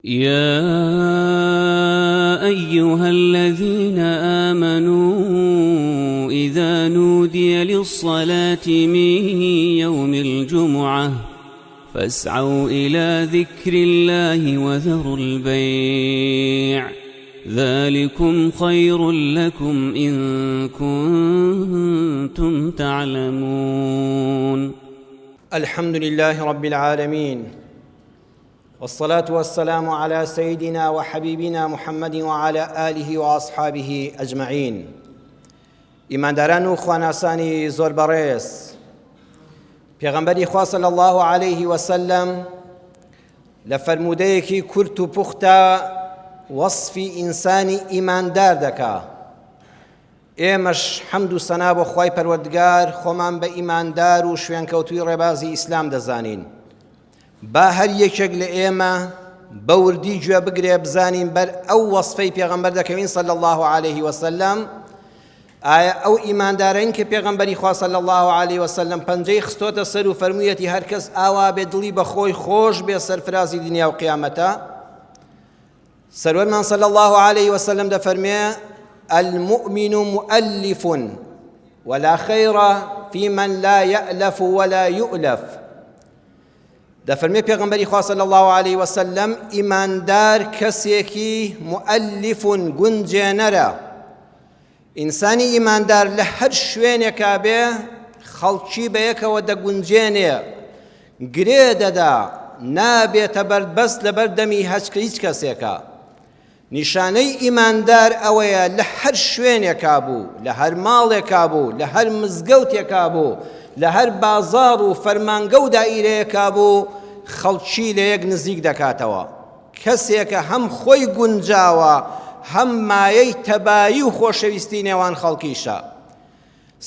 يا أيها الذين آمنوا إذا نودي للصلاة من يوم الجمعة فاسعوا إلى ذكر الله وذروا البيع ذلكم خير لكم إن كنتم تعلمون. الحمد لله رب العالمين والصلاة والسلام على سيدنا وحبيبنا محمد وعلى آله وأصحابه أجمعين. ئیمانداران و خواناسانی زۆر بەڕێز، پێغەمبەری خوا صلی الله علیه وسلم لە فەرموودەیەکی کورت و پوختە وەصفی ئینسانی ئیماندار دەکا. ئێمەش حەمد و سەنا بۆ خوای پەروەردگار خۆمان بە ئیماندار و شوێنکەوتووی ڕێبازی ئیسلام دەزانین. با هەر یەکێک لە ئێمە بە وردی گوێ بگرێ بزانین بەر ئەو وەصفەی پێغەمبەر دەکەوین صلی الله علیه وسلم، ئایا ئەو ئیماندارین کە پێغەمبەری خوا صلی الله علیه وسلم پەنجەی خستۆتە سەر و فەرموویەتی هەر کەس ئاوا بێ دڵی بە خۆی خۆش بێ سەرفرازی دنیا و قیامەتە؟ سەروەرمان صلی الله علیه وسلم دەفەرمێ المؤمن مؤلف ولا خير في من لا يألف ولا يؤلف. دەفەرمێ پێغەمبەری خوا صلی الله علیه وسلم ئیماندار کەسێکی مؤلف گونجێنەرە. ئینسانی ئیماندار لە هەر شوێنێکا بێ خەڵکی بەیەکەوە دەگونجێنێ، گرێ دەدا، نابێتە بەردبەست لەبەر دەمی هیچ کەسێکە. نیشانەی ئیماندار ئەوەیە لە هەر شوێنێکا بوو، لە هەر ماڵێکا بوو، لە هەر مزگەوتێکا بوو، لە هەر بازاڕ و فەرمانگە و دائیرەیەکا بوو، خەڵکی لە یەک نزیک دەکاتەوە. کەسێکە هەم خۆی گونجاوە، هەم مایەی تەبایی و خۆشەویستی نێوان خەڵکیشە.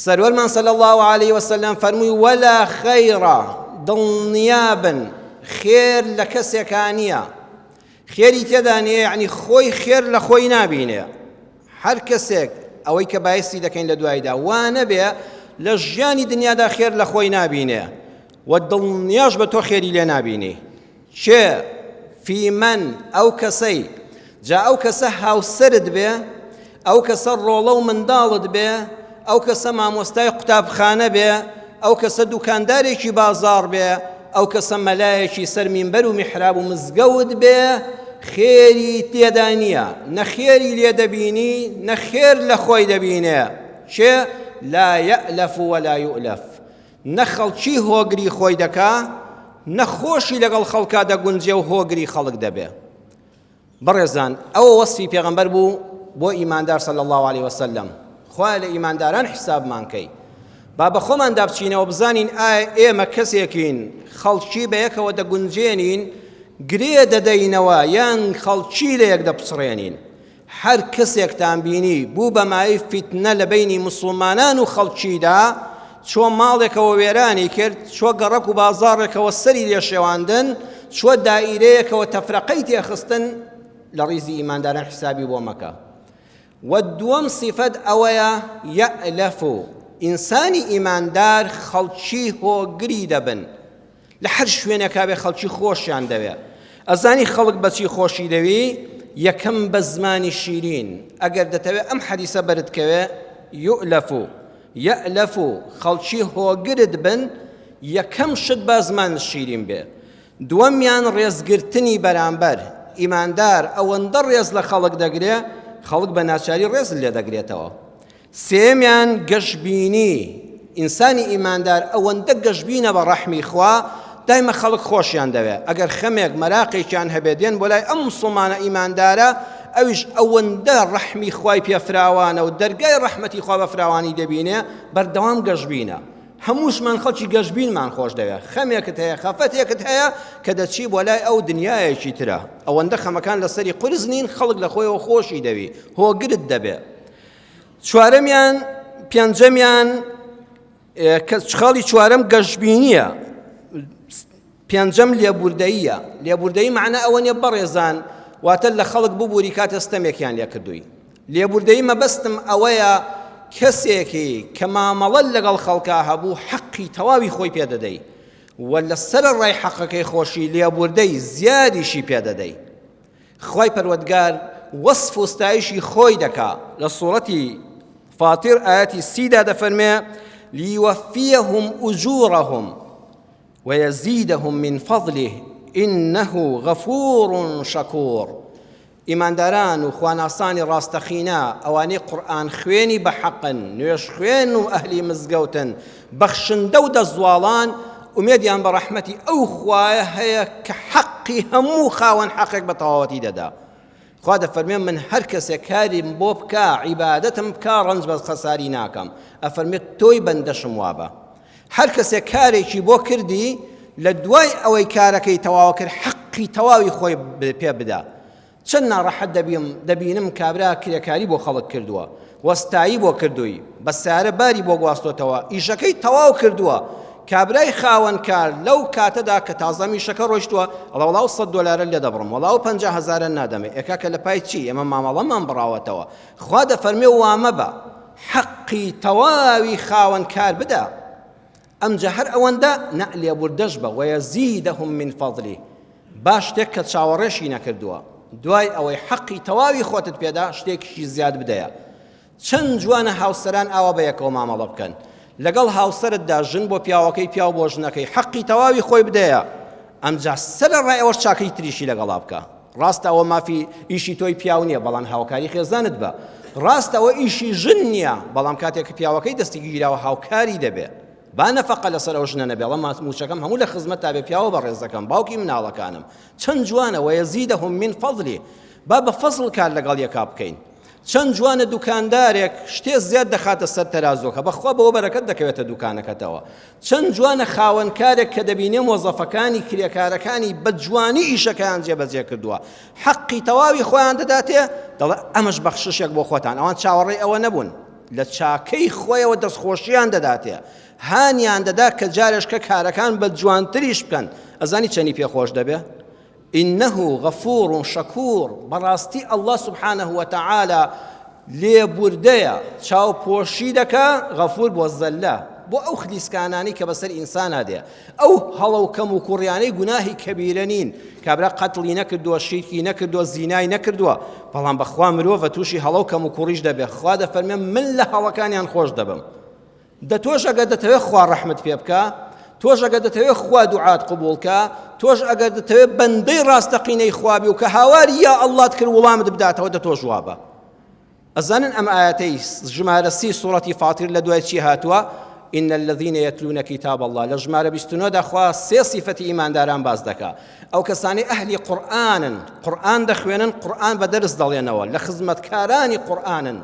سەروەرمان صلی الله علیه وسلم فەرمووی ولا خەیرە، دڵنیابن خێر لە کەسێکا نییە، خێری تێدا نییە، یعنی خۆی خێر لە خۆی نابینێ. هەر کەسێک ئەوەی کە بایستی دەکەین لە دوایدا وا نەبێ لە ژیانی دنیادا خێر لە خۆی نابینێ و دڵنیاش بە تۆ خێری لێ نابینی. کێ؟ فی من، ئەو کەسەی، جا ئەو کەسە هاوسەرت بێ، ئەو کەسە ڕۆڵە و منداڵت بێ، ئەو کەسە مامۆستای قوتابخانە بێ، ئەو کەسە دوکاندارێکی بازاڕ بێ، ئەو کەسە مەلایەکی سەر مینبەر و میحراب و مزگەوت بێ، خێری تێدا نییە، نە خێری لێ دەبینی، نە خێر لە خۆی دەبینێ. کێ؟ لا یەئلەف ولا یؤلەف، نە خەڵکی هۆگری خۆی دەکا، نە خۆشی لەگەڵ خەڵکا دەگونجێ و هۆگری خەڵک دەبێ. بەڕێزان ئەوە وەسفی پێغەمبەر بوو بۆ ئیماندار صلی الله علیه وسلم. خوایە لە ئیمانداران حسابمان کەی. با بە خۆماندا بچینەوە بزانین ئایا ئێمە کەسێکین خەڵکی بە یەکەوە دەگونجێنین، گرێ دەدەینەوە، یان خەڵکی لە یەک دەپچڕێنین؟ هەر کەسێکتان بینی بوو بە مایەی فیتنە لە بەینی موسڵمانان و خەڵکیدا، چووە ماڵێکەوە وێرانی کرد، چووە گەڕەک و بازاڕێکەوە سەری لێ شێواندن، چووە دائیرەیەکەوە تەفرەقەی تێخستن، لە ڕیزی ئیمانداران حیسابی بۆ مەکە. وە دووەم سیفەت ئەوەیە یەئلەف، ئینسانی ئیماندار خەڵکی هۆگری دەبن، لە هەر شوێنێکا بێ خەڵکی خۆشیان دەوێ. ئەزانی خەڵک بەچی خۆشی دەوی؟ یەکەم بە زمانی شیرین. ئەگەر دەتەوێ ئەم حەدیسە بەرت کەوێ، یؤلف یەئلف، خەڵکی هۆگرت بن، یەکەم شت با زمانت شیرین بێ. دووەمیان ڕێزگرتنی بەرامبەر. ئیماندار ئەوەندە ڕێز لە خەڵک دەگرێ، خەڵک بە ناچاری ڕێزت لێ دەگرێتەوە. سێیەمیان گەشبینی، ئینسانی ئیماندار ئەوەندە گەشبینە بە ڕەحمی خوا، دایمە خەڵک خۆشیان دەوێ، ئەگەر خەمێک مەراقێکیان هەبێ دێن بۆ لای ئەم موسڵمانە ئیماندارە، ئەویش ئەوەندە ڕەحمی خوای پێ فراوانە و دەرگای ڕەحمەتی خوا بە فراوانی دەبینێ، بەردەوام گەشبینە. هەمووشمان خەڵکی گەشبینمان خۆش دەوێ، خەمێکت هەیە، خەفەتێکت هەیە کە دەچی بۆ لای ئەو دنیایەکی ترە، ئەوەندە خەمەکان لەسەری قورس نین، خەڵک لە خۆیەوە خۆشی دەوی، هۆگرت دەبێ. چوارەمیان، پێنجەمیان، خاڵی چوارەم گەشبینیە، پێنجەم لێبوردەییە. لێبوردەیی معنە ئەوە نیە بەڕێزان واتە لە خەڵک ببووری کاتە ستەمێکیان لێکردووی. لێبوردەیی مەبەستم ئەوەیە کەسێکی کە مامەڵە لەگەڵ خەڵکا هەبوو حەقی تەواوی خۆی پێدەدەی و لەسەر ڕای حەقەکەی خۆشی لێبوردەی زیادیشی پێدەدەی. خوای پەروەردگار وەسف و ستایشی خۆی دەکا لە سوڕەتی فاتر ئاەتی سیدا دەفەرمێ لیوەفیەهم ئوجورەهم ويزيدهم من فضله إنه غفور شكور ئیمانداران و خواناسانی ڕاستەقینە، ئەوانەی قورئان خوێنی بە حەقن، نوێژ خوێن و ئەهلی مزگەوتن، بەخشندە و دەستزواڵان، ئومێدیان بە ڕەحمەتی ئەو خوایە هەیە کە حەقی هەموو خاوەن حەقێک بە تەواوەتی دەدا. خوا دەفەرمێ من هەر کەسێک کاریم بۆ بکا، عیبادەتم بکا، ڕەنج بە خەساری ناکەم. ئەفەرمێ تۆی بەندەشم وابە. هەر کەسێک کارێکی بۆ کردی لە دوای ئەوەی کارەکەی تەواو کرد حەقی تەواوی خۆی پێ بدە. چەند ناڕەحەت دەبیم دەبینم کابرا کرێکاری بۆ خەڵک کردووە وەستایی بۆ کردووی بە سارە باری بۆ گواستۆتەوە ئیشەکەی تەواو کردووە کابرای خاوەن کار لەو کاتەدا کە تازە میشەکە ڕۆیشتووە ئەڵێ وەڵا ئەو سەد دۆلارە لێ دەبڕم وەڵا ئەو 50 هەزارە نادەمێ ئێ کاکە لە پای چی ئێمە مامەڵەمان بڕاوەتەوە خوا دەفەرمێ وامەبە حەقی تەواوی خاوەن کار بدە ئەمجا هەر ئەوەندە نا لێبوردەش بە وەیەزیدەهم من فەضلی با شتێک کە چاوەڕێشی نەکردووە دوای ئەوەی حەقی تەواوی خۆتت پێدا شتێکیشی زیاد بدەیە چەند جوانە هاوسەران ئاوا بە یەکەوە مامەڵە بکەن لەگەڵ هاوسەرتدا ژن بۆ پیاوەکەی پیاو بۆ ژنەکەی حەقی تەواوی خۆی بدەیە ئەمجا سەرەڕای ئەوەش چاکەی تریشی لەگەڵا بکە ڕاستە ئەوە مافی ئیشی تۆی پیاو نییە بەڵام هاوکاری خێزانت بە ڕاستە ئەوە ئیشی ژن نییە بەڵام کاتێک کە پیاوەکەی دەستی گیراوە هاوکاری دەبێ با نەفەقە لەسەر ئەو ژنە نەبێ ئەڵێ مووچەکەم هەموو لە خزمەت تا بێ پیاوە بەڕێزەکەم باوکی مناڵەکانم چەند جوانە وەیەزیدەهم من فەضلی با بە فەزڵ کار لەگەڵ یەکا بکەین چەند جوانە دوکاندارێک شتێ زیاد دەخاتە سەر تەرازوەکە بەخوا بەوە بەرەکەت دەکەوێتە دوکانەکەتەوە چەند جوانە خاوەن کارێک کە دەبینێ مۆزەفەکانی کرێکارەکانی بە جوانی ئیشەکەیان جێبەجێ کردووە حەقی تەواوی خۆیان دەداتێ دەڵێ ئەمەش بەخششێک بۆ خۆتان ئەوان چاوەڕێی ئەوە نەبوون لە چاکەی خۆیەوە دەستخۆشیان دەداتێ هانیان دەدا کە جارێشکە کارەکان بە جوانتریش بکەن ئەزانی چەنی پێخۆش دەبێ انه غفور شکور، بەڕاستی اللە سبحانە وتعالی لێبوردەیە، چاوپۆشی دەکا، غفور بۆ زەللە، بۆ ئەو خلیسکانانەی کە بەسەر ئینسانا دێ، ئەو هەڵە و کەموکوڕیانەی گوناهی کەبیرە نین، کابرا قەتڵی نەکردووە، شیرکی نەکردووە، زینای نەکردووە، بەڵام بەخوا مرۆڤە تووشی هەڵە و کەموکوڕیش دەبێ، خوا دەفەرمێ من لە هەڵەکانیان خۆش دەبم. دە تۆش ئەگەر دەتەوێت خوا ڕەحمت پێ بکا تۆش ئەگەر دەتەوێت خوا دوعات قبوڵ کا تۆش ئەگەر دەتەوێت بەندەی ڕاستەقینەی خوا بی و کە هاواری یا ئەڵڵات کرد وڵامت بداتەوە دە تۆش وابە ئەزانن ئەم ئاەتەی ژمارە سی سوڕەتی فاتیر لە دوای چی هاتووە إن الذين يتلون كتاب الله لە ژمارە 29 دا خوا سێ صفەتی ئیمانداران باس دەکا ئەو کەسانی ئەهلی قورئانن قورئان دەخوێنن قورئان بە دەرس دەڵێنەوە لە خزمەتکارانی قورئانن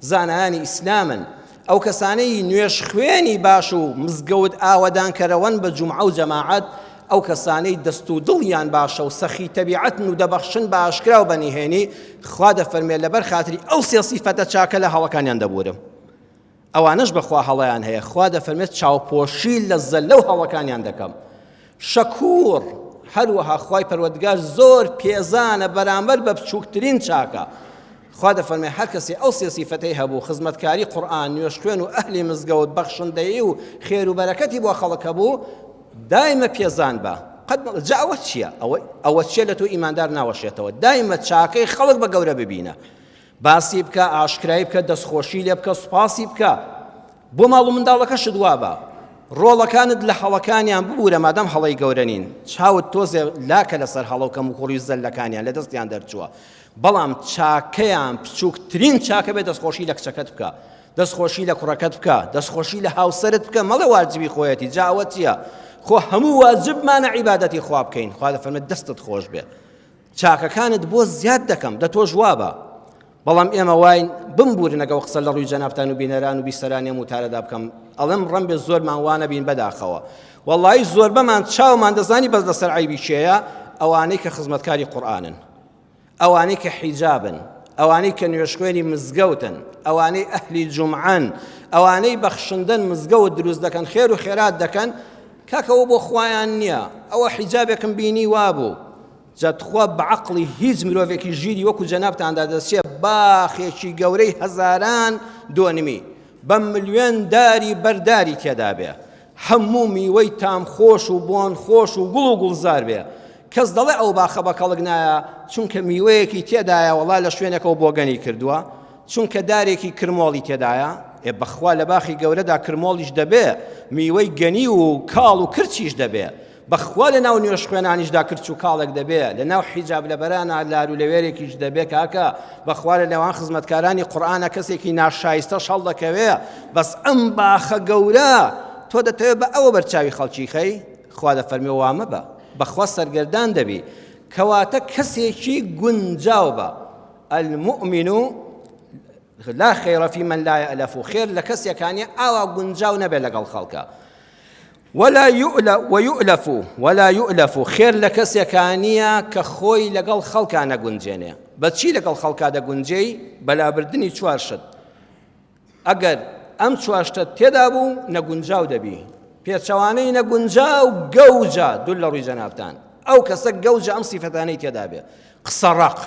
زانایانی ئیسلامن، ئەو کەسانەی نوێژخوێنی باش و مزگەوت ئاوەدانکەرەوەن بە جومعە و جەماعەت، ئەو کەسانەی دەست و دڵیان باشە و سەخی تەبیعەتن و دەبەخشن بە ئاشکرا و بە نهێنی، خوا دەفەرمێ لەبەر خاتری ئەو سێ سیفەتە چاکە لە هەڵەکانیان دەبورم. ئەوانەش بەخوا هەڵەیان هەیە، خوا دەفەرمێت چاوپۆشی لە زەللە و هەڵەکانیان دەکەم. شەکوور، هەروەها خوای پەروەردگار زۆر پێزانە بەرامبەر بە بچووکترین چاکە. خوا دەفەرمێ هەر کەسێ ئەو سێ سیفەتەی هەبوو، خزمەتکاری قورئان، نوێژخوێن و ئەهلی مزگەوت، بەخشندەیی و خێر و بەرەکەتی بۆ خەڵک هەبوو، دایمە پێزان بە. قەت مەڵێ جا ئەوە چییە؟ ئەوە ئەوە چییە لە تۆ ئیماندار ناوەشێتەوە. دایمە چاکەی خەڵک بە گەورە ببینە. باسی بکە، ئاشکرای بکە، دەستخۆشی لێ بکە، سوپاسی بکە. بۆ ماڵ و منداڵەکەشت وابە. ڕۆڵەکانت لە هەڵەکانیان ببورە مادام هەڵەی گەورە نین. چاوت تۆزێ لاکە لەسەر هەڵە و کەموکوڕی و زەللەکانیان لە دەستیان دەرچووە. بەڵام چاکەیان بچووکترین چاکە بێ دەستخۆشی لە کچەکەت بکە. دەستخۆشی لە کوڕەکەت بکە. دەستخۆشی لە هاوسەرت بکە. مەڵێ واجبی خۆیەتی. جا ئەوە چییە؟ خۆ هەموو واجبمانە عیبادەتی خوا بکەین. خوا دەفەرمێت دەستت خۆش بێ. چاکەکانت بۆ زیاد دەکەم دە تۆش وابە بەڵام ئێمە واین بمبورن ئەگەر قسە لە ڕووی جەنابتان و بینەران و بیسەرانی ئەم وتارەدا بکەم ئەڵێم ڕەنبێ زۆرمان وانەبین بەداخەوە وەڵایی زۆربەمان چاومان دەزانی بەس لەسەر عەیبی کێیە ئەوانەی کە خزمەتکاری قورئانن ئەوانەی کە حیجابن ئەوانەی کە نوێژخوێنی مزگەوتن ئەوانەی ئەهلی جومعەن ئەوانەی بەخشندەن مزگەوت دروست دەکەن خێر و خێرات دەکەن کاکە ئەوە بۆ خوایان نییە ئەوە حیجابێکم بینی وابوو جا تخوا بە عەقڵی هیچ مرۆڤێکی ژیری وەکو جەنابتاندا دەچێ باخێکی گەورەی هەزاران دۆنمی بە ملیۆن داری بەرداری تێدا بێ هەموو میوەی تام خۆش و بۆن خۆش و گوڵ و گوڵزار بێ. کەس دەڵێ ئەو باخە بە کەڵک نایە چونکە میوەیەکی تێدایە وەڵا لە شوێنێکەوە بۆگەنی کردووە چونکە دارێکی کرمۆڵی تێدایە ئێ بەخوا لە باخی گەورەدا کرمۆڵیش دەبێ میوەی گەنی و کاڵ و کرچیش دەبێ بەخوا لە ناو نوێژخوێنانیشدا کرچ و کاڵێک دەبێ لە ناو حیجاب لەبەرانە لار و لەوێرێکیش دەبێ کاکە بەخوا لە نێوان خزمەتکارانی قورئانە کەسێکی ناشایستەش هەڵدەکەوێ بەس ئەم باخە گەورە تۆ دەتەوێت بە ئەوە بەرچاوی خەڵکی خەی خوا دەفەرمێ وا مەبە بەخوا سەرگەردان دەبی کەواتە کەسێکی گونجاو بە المؤمن لا خير في من لا يألف خێر لە کەسێکانی ئاوا گونجاو نەبێت لەگەڵ خەڵکە ولا ويؤلف ولا يؤلف خێر لە کەسێکانیە کە خۆی لەگەڵ خەڵکا نەگونجێنێ بەچی لەگەڵ خەڵکا دەگونجێی بەلابردنی چوار شت ئەگەر ئەم چوار شتە تێدا بوو نەگونجاو دەبی پێچەوانەی نەگونجاو گەوجە دوور لە ڕووی جەنابتان ئەو کەسە گەوجە ئەم سیفەتانەی تێدا بێ قسە ڕەق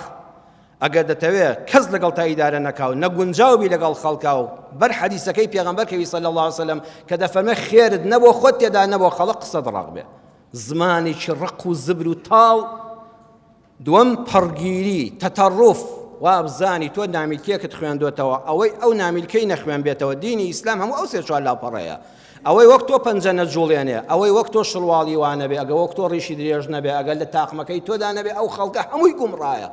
ئەگەر دەتەوێ کەس لەگەڵ تا ئیدارە نەکا و نەگونجاو بی لەگەڵ خەڵکا و بەر حەدیسەکەی پێغەمبەر کەوی صلی الله علیه وسلم کە دەفەرمێ خێرت نە بۆ خۆت تێدا نە بۆ خەڵک قسەت ڕەق بێ زمانێکی ڕق و زبر و تاڵ دووەم پەڕگیری تەتەڕوف وابزانی تۆ نامیلکێکت خوێندۆتەوە ئەوەی ئەو نامیلکەی نەخوێن بێتەوە دینی ئیسلام هەموو ئەو سێ چوار لاپەڕەیە ئەوەی وەک تۆ پەنجە نەجوڵێنێ ئەوەی وەک تۆ شڵواڵی وا نەبێ ئەگە وەک تۆ ڕیشی درێژ نەبێ ئەگەر لە تاقمەکەی تۆدا نەبێ ئەو خەڵکە هەمووی گومڕایە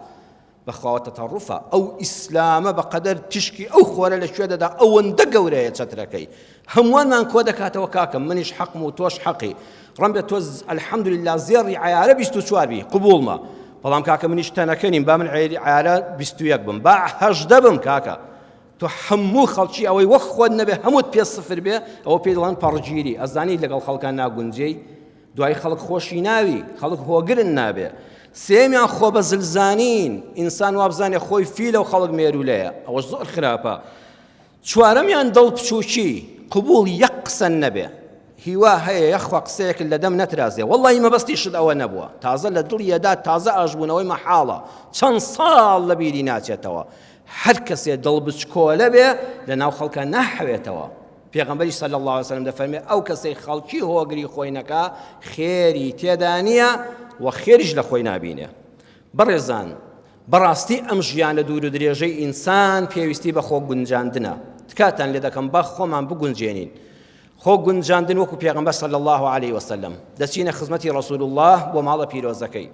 بەخواوە تەتەڕوفە ئەو ئیسلامە بەقەدەر تشکی ئەو خۆرە لە کوێ دەدا ئەوەندە گەورەیە چەترەکەی هەمووانمان کۆ دەکاتەوە کاکە منیش حەقم و تۆش حەقی ڕەنگە تۆ الحمدلله زێڕی عیارە 24 بی قبوڵمە بەڵام کاکە منیش تەنەکە نیم با من عیارە 21 بم با 18 بم کاکە تۆ هەموو خەڵکی ئەوەی وەک خۆت نەبێ هەمووت پێ سفر بێ ئەوە پێی دەڵێن پەڕگیری ئەزانی لەگەڵ خەڵکان ناگونجێی دوای خەڵک خۆشی ناوی خەڵک هۆگرن نابێ سێمیان خۆ بە زلزانین ئینسان وابزانێ خۆی فیلە و خەڵک مێرولەیە ئەوە زۆر خراپە چوارەمیان دڵ بچووکی قبوڵ یەک قسە نەبێ هیوا هەیە یەخوا قسەیەکت لە دەم نەترازێ وەڵڵاهی مەبەستیشت ئەوە نەبووە تازە لە دڵی ئەدا تازە ئاشبوونەوەی مەحاڵە چەند ساڵ لە بیری ناچێتەوە هەر کەسێ دڵ بچکۆلە بێ لە ناو خەڵکە ناحەوێتەوە پێغەمبەری صلی الله علیه وسلم دەفەرمێ ئەو کەسەی خەڵکی هۆگری خۆی نەکا خێری تێدا نییە و خێریش لە خۆی نابینێ بەڕێزان بەڕاستی ئەم ژیانە دوور و درێژەی ئینسان پێویستی بە خۆ گونجاندنە تکاتان لێ دەکەم با خۆمان بگونجێنین خۆ گونجاندن وەکو پێغەمبەر صلی الله علیه وسلم دەچینە خزمەتی رسول الله بۆ ماڵە پیرۆزەکەی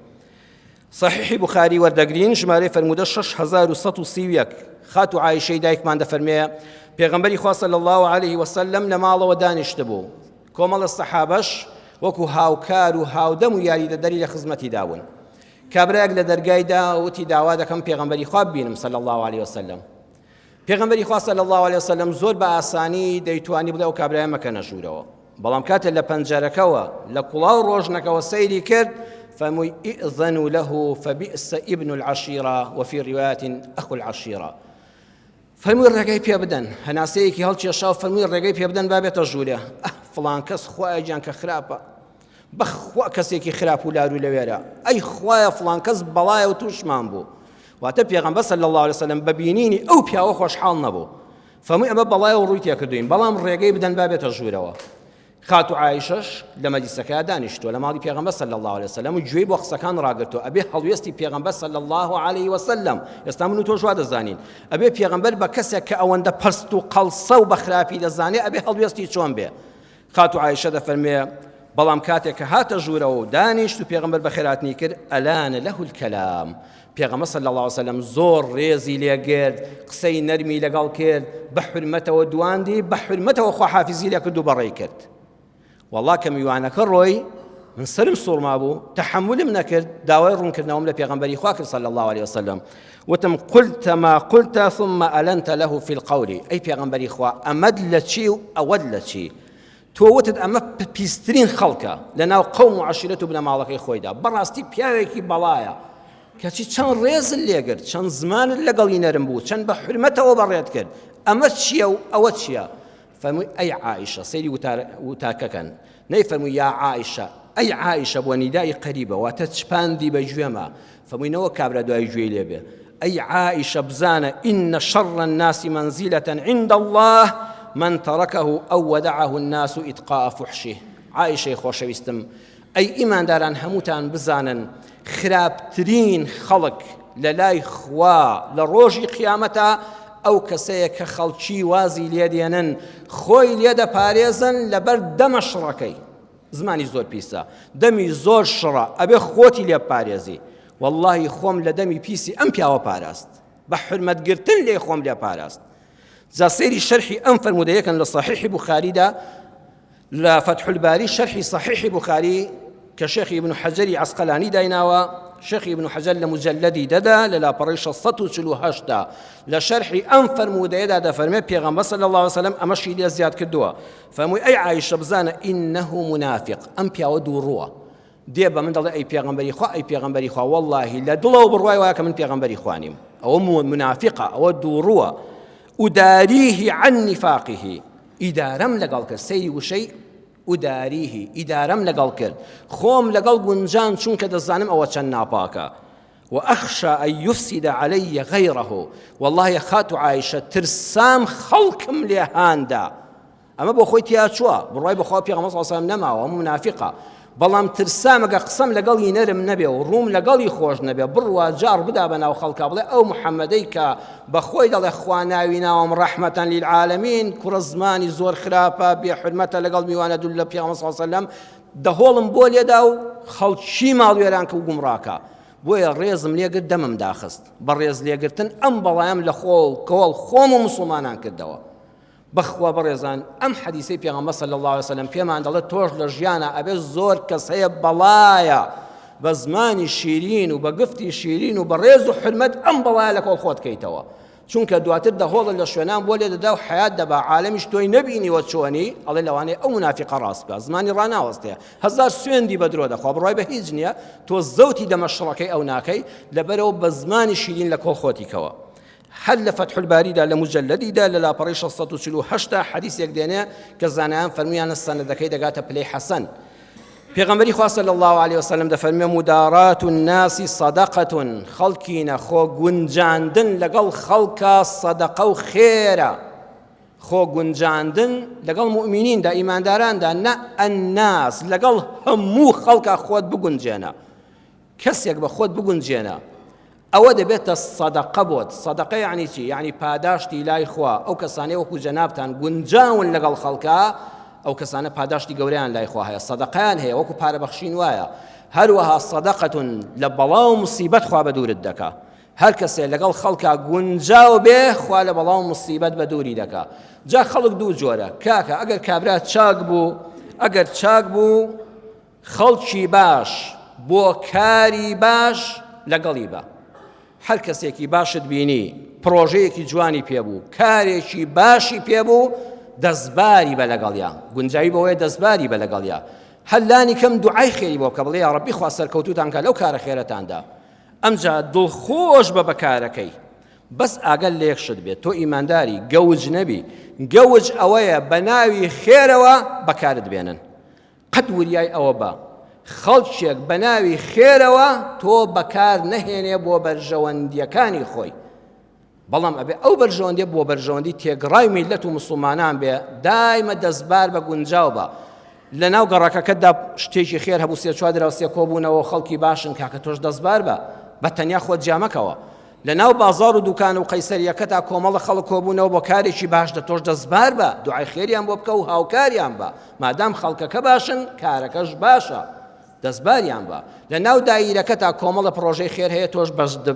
صحیحی بخاری وەردەگرین ژمارەی فەرموودە 6131 خاتو عایشەی دایکمان دەفەرمێ پێغەمبەری خوا صلی الله علیه وسلم لە ماڵەوە دانیشتبوو کۆمەڵە سەحابەش وەکو هاوکار و هاودەم و یاریدەدەری لە خزمەتی داون کابرایەک لە دەرگای دا وتی داوا دەکەم پێغەمبەری خوا ببینم صلی الله علیه وسلم پێغەمبەری خوا صلی الله علیه وسلم زۆر بە ئاسانی دەیتوانی بڵێ ئەو کابرایە مەکەنە ژوورەوە بەڵام کاتێ لە پەنجەرەکەوە لە کوڵاو ڕۆژنەکەوە سەیری کرد فەرمووی ئئذنوا له فبئس ابن العشیرە وفي رواية أخو العشیرە فەرمووی ڕێگەی پێ بدەن هەناسەیەکی هەڵکێشا و فەرمووی ڕێگەی پێ بدەن با بێتە ژوورێ ئەه فڵان کەس خوایە گیان کە خراپە بەخوا کەسێکی خراپ و لارو لەوێرە ئەی خوایە فڵان کەس بەڵایە و تووشمان بوو واتە پێغەمبەر صلی الله علیه وسلم بە بینینی ئەو پیاوە خۆشحاڵ نەبوو فەرمووی ئەمە بەڵایە و ڕووی تێکردوین بەڵام ڕێگەی بدەن با بێتە ژوورەوە خاتو عایشەش لە مەجلیسەکە دانیشتووە لە ماڵی پێغەمبەر صلی الله علیه وسلم و گوێی بۆ قسەکان ڕاگرتووە ئەبێ هەڵوێستی پێغەمبەر صلی الله علیه وسلم ئێستا من و تۆش وا دەزانین ئەبێ پێغەمبەر بە کەسێک کە ئەوەندە پەست و قەڵسە و بە خراپی دەزانێ ئەبێ هەڵوێستی چۆن بێ خاتوو عائیشە دەفەرموێ، بەڵام کاتێک کە هاتە ژوورەوە و دانیشت و پێغەمبەر بەخێرهاتنی کرد، ئەلان له الکلام، پێغەمبەر صلی اللە علیە وسلم زۆر ڕێزی لێگرت، قسەی نەرمی لەگەڵ کرد، بە حورمەتەوە دواندی، بە حورمەتەوە خواحافیزی لێکرد و بەڕێی کرد. وەڵا کە میوانەکە ڕۆی، من سەرم سوڕمابوو، تەحەمولم نەکرد، داوای ڕوونکردنەوەم لە پێغەمبەری خوا کرد صلی اللە علیە وسلم، وتم قلت ما قلت ثم ألنت له في القول، ئەی پێغەمبەری خوا ئەمەت لە چی و ئەوەت لە چی؟ تۆ وتت ئەمە پیسترین خەڵکە لە ناو قەوم و عەشیرەت و بنەماڵەکەی خۆیدا، بەڕاستی پیاوێکی بەڵایە، کەچی چەند ڕێزت لێگرت، چەند زمانت لەگەڵی نەرم بوو، چەند بە حورمەتەوە بەڕێت کرد، ئەمە چییە و ئەوە چییە؟ فەرمووی ئەی عائیشە سەیری وتارکە کەن نەیفەرمووی یا عائیشە ئەی عائیشە بۆ نیدای قەریبە واتە چپاندی بە گوێما فەرمووی نەوە کابرا دوای گوێی لێ بێ ئەی عائیشە بزانە إن شر الناس منزلة عند الله من تركه أو ودعه الناس إتقاء فحشه عائشەی خۆشەویستم ئەی ئیمانداران هەمووتان بزانن. خراپترین خەڵک لە لای خوا لە ڕۆژی قیامەتا ئەو کەسەیە کە خەڵکی وازی لێدێنن خۆی لێ دەپارێزن لەبەر دەمە شڕەکەی. زمانی زۆر پیسە دەمی زۆر شڕە ئەبێ خۆتی لێ بپارێزی واللهی خۆم لە دەمی پیسی ئەم پیاوە پاراست بە حرمەت گرتن لێ خۆم لێ پاراست جا سەیری شەرحی ئەم فەرموودەیەکەن لە صحیحی بوخاریدا لە فتح الباری شەرحی صحیحی بوخاری کە شێخی ابن حەجەری عەسقەلانی دایناوە شێخی ابن حەجەر لە مجلدی دەدا لە لاپەڕەی 648 دا لە شەرحی ئەم فەرموودەیەدا دەفەرمێ پێغەمبەر صلی الله علیه وسلم ئەمەشی لێ زیاد کردووە فەرمووی ئەی عائیشە بزانە ئینه منافق ئەم پیاوە دووڕووە دێ بە من دەڵێ ئەی پێغەمبەری خوا ئەی پێغەمبەری خوا واللهی لە دڵەوە بڕوای وایە کە من پێغەمبەری خوا نیم ئەوە منافقە ئەوە دووڕووە ئوداریه عن نفاقه ئیدارەم لەگەڵ کرد سەیری وشەی ئوداریه ئیدارەم لەگەڵ کرد خۆم لەگەڵ گونجان چونکە دەزانم ئەوە چەند ناپاکە وأخشى أن يفسد علي غيره والله خاتو عائشة ترسام خەڵکم لێ هاندا ئەمە بۆ خۆی تیا چووە بڕوای بەخوا پێغەمبەر صلی الله علیه و سلم نەماوە ئەمە منافقە بەڵام ترسام ئەگەر قسەم لەگەڵی نەرم نەبێ و ڕووم لەگەڵی خۆش نەبێ بڕوا جاڕ بدا بە ناو خەڵکا بڵێ ئەو محەممەدەی کە بە خۆی دەڵێ خوا ناوی ناوم ڕەحمەتەن للعالمین کوڕە زمانی زۆر خراپە بێ حرمەتە لەگەڵ میوانە دوور لە پێغەمبەر صلی الله علیه و سلم دەهۆڵم بۆ لێدا و خەڵکی ماڵوێرانکە و گومڕاکە بۆیە ڕێزم لێگرت دەمم داخست بە ڕێز لێگرتن ئەم بەڵایم لە خۆڵ کۆڵ خۆم و مسلمانان کردەوە بەخوا بەڕێزان ئەم حەدیسەی پێغەمبەر صلی اللە علیه وسلم پێمان دەڵێت تۆش لە ژیانا ئەبێ زۆر کەس هەیە بەڵایە بە زمانی شیرین و بە گفتی شیرین و بە ڕێز و حرمەت ئەم بەڵایە لە کۆڵ خۆت کەیتەوە چونکە دواتر دەهۆڵە لە شوێنان بۆ لێ دەدا و حیات دەبا عالەمیش تۆی نەبینیوە چۆنی ئەڵێ لەوانەیە ئەو منافقە ڕاست بکە زمانی ڕاناوەستێ هەزار سوێندی بە درۆ دەخوا بڕوای بە هیچ نییە تۆ زەوتی دەمە شڕەکەی ئەو ناکەی لەبەرەوە بە زمانی شیرین لە کۆڵ خۆتیکەوە هەر لە فەتح الباریدا لە موجەلەدی دا لە لاپەڕەی 648 دا حەدیسێک دێنێ کە زانایان فەرموویانە سەنەدەکەی دەگاتە پلەی حەسەن. پێغەمبەری خوا صلی الله علیه وسلم دەفەرمێ مدارات الناس صدقة خەڵکینە خۆ گونجاندن لەگەڵ خەڵکا سەدەقە و خێرە خۆ گونجاندن لەگەڵ مؤمنیندا ئیمانداراندا نە الناس لەگەڵ هەموو خەڵکا خۆت بگونجێنە کەسێک بە خۆت بگونجێنە ئەوە دەبێتە سەدەقە بۆت سەدەقە یعنی چی یعنی پاداشتی لای خوا ئەو کەسانەی وەکو جەنابتان گونجاون لەگەڵ خەڵکا ئەو کەسانە پاداشتی گەورەیان لای خوا هەیە سەدەقەیان هەیە وەکو پارە بەخشین وایە هەروەها سەدەقەتون لە بەڵا و مصیبەت خوا بە دوورت دەکا هەر کەسێ لەگەڵ خەڵکا گونجاو بێ خوا لە بەڵا و مصیبەت بە دووری دەکا جا خەڵک دوو جۆرە کاکە ئەگەر کابرا چاک بوو ئەگەر چاک بوو خەڵکی باش بۆ کاری باش لەگەڵی بە. هەر کەسێکی باشت بینی پڕۆژەیەکی جوانی پێبوو کارێکی باشی پێبوو دەستباری بە لەگەڵیا گونجاوی بەوەیە دەستباری بە لەگەڵیا هەر لانی کەم دوعای خێری بۆ بکە بڵێ یا ڕەبی خوا سەرکەوتووتان کە لەو کارە خێرەتاندا ئەمجا دڵخۆش بە بەکارەکەی بەس ئاگەر لە یەک شت بێت تۆ ئیمانداری گەوج نەبی گەوج ئەوەیە بە ناوی خێرەوە بەکارت بێنن قەت وریای ئەوە بە خەڵکێک بە ناوی خێرەوە تۆ بەکار نەهێنێ بۆ بەرژەوەندیەکانی خۆی بەڵام ئەبێ ئەو بەرژەوەندی بۆ بەرژەوەندی تێگڕای میلەت و مسلمانان بێ دایمە دەستبار بە گونجاو بە لە ناو گەڕەکەکەدا شتێکی خێر هەبوو سێ چوار دراوسێ کۆبوونەوە خەڵکی باشن کاکە تۆش دەستبار بە بە تەنیا خۆت جیامەکەوە لە ناو بازاڕ و دوکان و قەیسەریەکەتا کۆمەڵە خەڵک کۆبوونەوە بۆ کارێکی باش دە تۆش دەستبار بە دوعای خێریان بۆ بکە و هاوکاریان بە مادام خەڵکەکە باشن کارەکەش باشە دەستباریان بە لە ناو دایرەکەتا کۆمەڵە پڕۆژەی خێر هەیە تۆش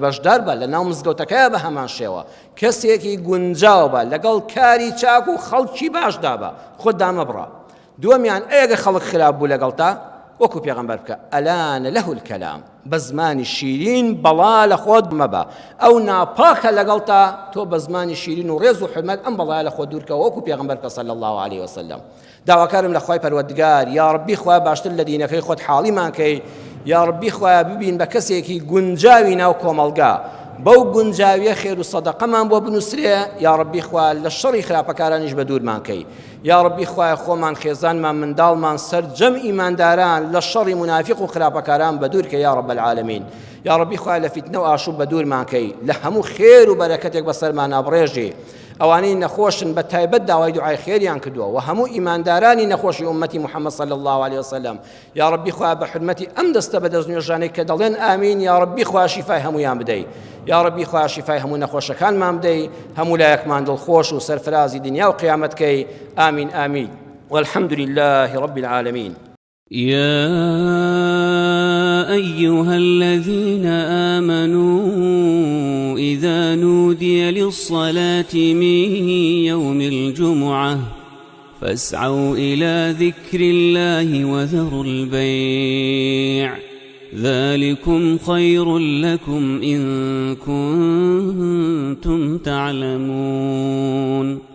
بەشدار بە لە ناو مزگەوتەکەیا بە هەمان شێوە کەسێکی گونجاو بە لەگەڵ کاری چاک و خەڵکی باشدا بە خۆت دامەبڕە دووەمیان ئەی ئەگەر خەڵک خراپ بوو لەگەڵتا وەکو پێغەمبەر بکە ئەلان له الکلام بە زمانی شیرین بەڵا لە خۆت مەبە ئەو ناپاکە لەگەڵتا تۆ بە زمانی شیرین و ڕێز و حرمەت ئەم بەڵایە لە خۆت دوورکەوە وەکو پێغەمبەر بکە صلی الله علیه وسلم داواکارم لە خوای پەروەردگار یا ربی خوا باشتر لە دینەکەی خۆت حاڵیمان کەی یا ربی خوایە ببین بە کەسێکی گونجاوی ناو کۆمەڵگا بەو گونجاویە خێر و سەدەقەمان بۆ بنووسرێ یا ربی خوا لە شەڕی خراپەکارانیش بە دوورمان کەی یاڕەبی خوایە خۆمان خێزانمان منداڵمان سەرجەم ئیمانداران لە شەڕی مونافیق و خراپەکاران بەدوور کە یا رب العالمین یاڕەبی خوایە لە فیتنە و ئاشوب بەدوورمان کەی لە هەموو خێر و بەرەکەتێک بەسەرمانا بڕێژی. ئەوانەی نەخۆشن بە تایبەت داوای دوعای خێریان کردووە و هەموو ئیماندارانی نەخۆشی ئومەتی محەممەد صلی الله علیه وسلم یا ربی خوا بە حرمەتی ئەم دەستە بە دەست نوێژانەی کە دەڵێن ئامین یا ربی خوا شیفای هەمویان بدەی یا ربی خوا شیفای هەموو نەخۆشەکانمان بدەی هەموو لایەکمان دڵخۆش و سەرفرازی دنیا و قیامەت کەی ئامین ئامین والحمد لله رب العالمین. يا أيها الذين آمنوا إذا نودي للصلاة من يوم الجمعة فاسعوا إلى ذكر الله وذروا البيع ذلكم خير لكم إن كنتم تعلمون.